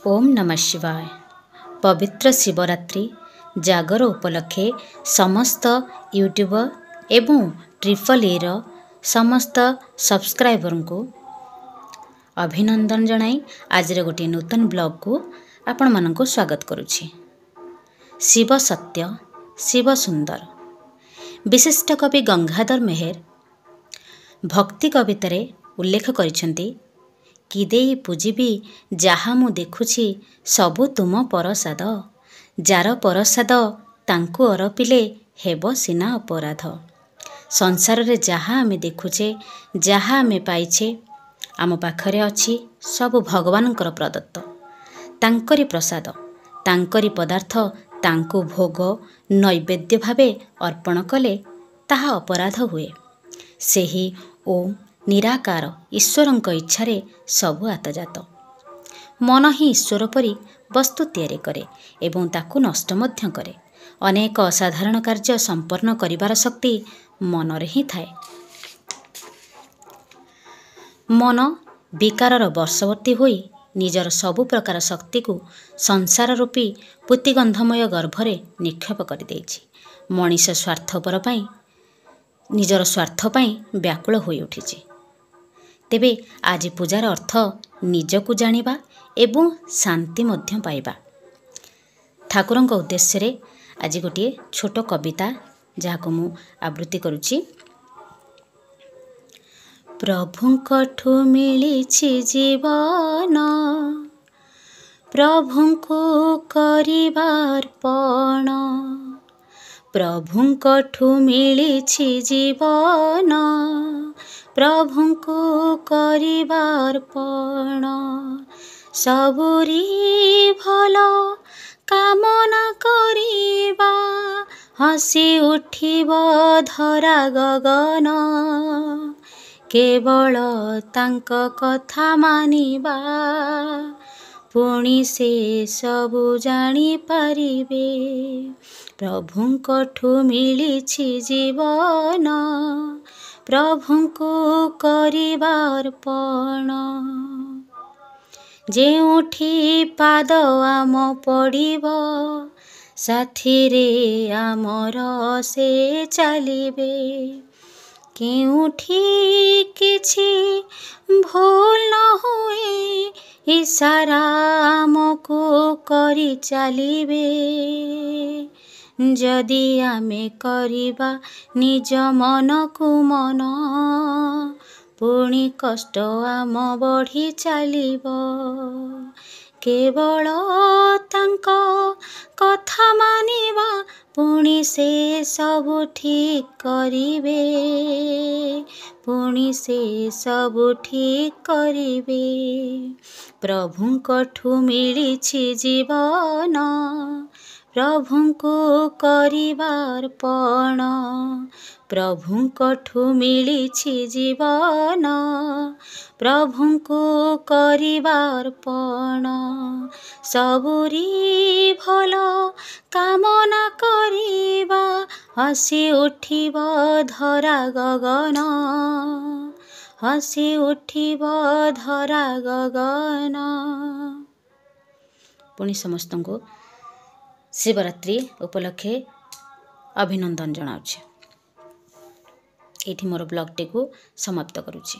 ଓମ୍ ନମଃ ଶିବାୟ। ପବିତ୍ର ଶିବରାତ୍ରି ଜାଗର ଉପଲକ୍ଷେ ସମସ୍ତ ୟୁଟ୍ୟୁବର ଏବଂ ଟ୍ରିପଲ୍ ଇର ସମସ୍ତ ସବସ୍କ୍ରାଇବରଙ୍କୁ ଅଭିନନ୍ଦନ ଜଣାଇ ଆଜିର ଗୋଟିଏ ନୂତନ ବ୍ଲଗ୍କୁ ଆପଣମାନଙ୍କୁ ସ୍ୱାଗତ କରୁଛି। ଶିବ ସତ୍ୟ, ଶିବ ସୁନ୍ଦର। ବିଶିଷ୍ଟ କବି ଗଙ୍ଗାଧର ମେହେର ଭକ୍ତି କବିତାରେ ଉଲ୍ଲେଖ କରିଛନ୍ତି, କି ଦେଇ ପୂଜିବି ଯାହା ମୁଁ ଦେଖୁଛି ସବୁ ତୁମ ପରସାଦ, ଯାର ପରସାଦ ତାଙ୍କୁ ଅରପିଲେ ହେବ ସିନା ଅପରାଧ। ସଂସାରରେ ଯାହା ଆମେ ଦେଖୁଛେ, ଯାହା ଆମେ ପାଇଛେ, ଆମ ପାଖରେ ଅଛି, ସବୁ ଭଗବାନଙ୍କର ପ୍ରଦତ୍ତ, ତାଙ୍କରି ପ୍ରସାଦ, ତାଙ୍କରି ପଦାର୍ଥ। ତାଙ୍କୁ ଭୋଗ ନୈବେଦ୍ୟ ଭାବେ ଅର୍ପଣ କଲେ ତାହା ଅପରାଧ ହୁଏ। ସେହି ଓମ୍ ନିରାକାର ଈଶ୍ୱରଙ୍କ ଇଚ୍ଛାରେ ସବୁ ଆତଯାତ। ମନ ହିଁ ଈଶ୍ୱର ପରି ବସ୍ତୁ ତିଆରି କରେ ଏବଂ ତାକୁ ନଷ୍ଟ ମଧ୍ୟ କରେ। ଅନେକ ଅସାଧାରଣ କାର୍ଯ୍ୟ ସମ୍ପନ୍ନ କରିବାର ଶକ୍ତି ମନରେ ହିଁ ଥାଏ। ମନ ବିକାରର ବଶବର୍ତ୍ତୀ ହୋଇ ନିଜର ସବୁ ପ୍ରକାର ଶକ୍ତିକୁ ସଂସାର ରୂପୀ ପୂତିଗନ୍ଧମୟ ଗର୍ଭରେ ନିକ୍ଷେପ କରିଦେଇଛି। ମଣିଷ ସ୍ୱାର୍ଥପର ପାଇଁ ନିଜର ସ୍ୱାର୍ଥ ପାଇଁ ବ୍ୟାକୁଳ ହୋଇଉଠିଛି। ତେବେ ଆଜି ପୂଜାର ଅର୍ଥ ନିଜକୁ ଜାଣିବା ଏବଂ ଶାନ୍ତି ମଧ୍ୟ ପାଇବା। ଠାକୁରଙ୍କ ଉଦ୍ଦେଶ୍ୟରେ ଆଜି ଗୋଟିଏ ଛୋଟ କବିତା, ଯାହାକୁ ମୁଁ ଆବୃତ୍ତି କରୁଛି। ପ୍ରଭୁଙ୍କଠୁ ମିଳିଛି ଜୀବନ, ପ୍ରଭୁଙ୍କୁ କରିବା ଅର୍ପଣ। ପ୍ରଭୁଙ୍କଠୁ ମିଳିଛି ଜୀବନ, ପ୍ରଭୁଙ୍କୁ କରିବା ଅର୍ପଣ। ସବୁରି ଭଲ କାମନା କରିବା, ହସି ଉଠିବ ଧରା ଗଗନ। କେବଳ ତାଙ୍କ କଥା ମାନିବା, ପୁଣି ସେ ସବୁ ଜାଣିପାରିବେ। ପ୍ରଭୁଙ୍କଠୁ ମିଳିଛି ଜୀବନ, ପ୍ରଭୁଙ୍କୁ କରିବା ଅର୍ପଣ। ଯେଉଁଠି ପାଦ ଆମ ପଡ଼ିବ, ସାଥିରେ ଆମର ସେ ଚାଲିବେ। କେଉଁଠି କିଛି ଭୁଲ ନ ହୁଏ, ଇଶାରା ଆମକୁ କରି ଚାଲିବେ। ଯଦି ଆମେ କରିବା ନିଜ ମନକୁ ମନ, ପୁଣି କଷ୍ଟ ଆମ ବଢ଼ି ଚାଲିବ। କେବଳ ତାଙ୍କ କଥା ମାନିବା, ପୁଣି ସେ ସବୁ ଠିକ୍ କରିବେ। ପୁଣି ସେ ସବୁ ଠିକ୍ କରିବେ। ପ୍ରଭୁଙ୍କଠୁ ମିଳିଛି ଜୀବନ, ପ୍ରଭୁଙ୍କୁ କରିବା ଅର୍ପଣ। ପ୍ରଭୁଙ୍କଠୁ ମିଳିଛି ଜୀବନ, ପ୍ରଭୁଙ୍କୁ କରିବା ଅର୍ପଣ। ସବୁରି ଭଲ କାମନା କରିବା, ହସି ଉଠିବ ଧରା ଗଗନ। ହସି ଉଠିବ ଧରା ଗଗନ। ପୁଣି ସମସ୍ତଙ୍କୁ ଶିବରାତ୍ରି ଉପଲକ୍ଷେ ଅଭିନନ୍ଦନ ଜଣାଉଛି। ଏଇଠି ମୋର ବ୍ଲଗ୍ଟିକୁ ସମାପ୍ତ କରୁଛି।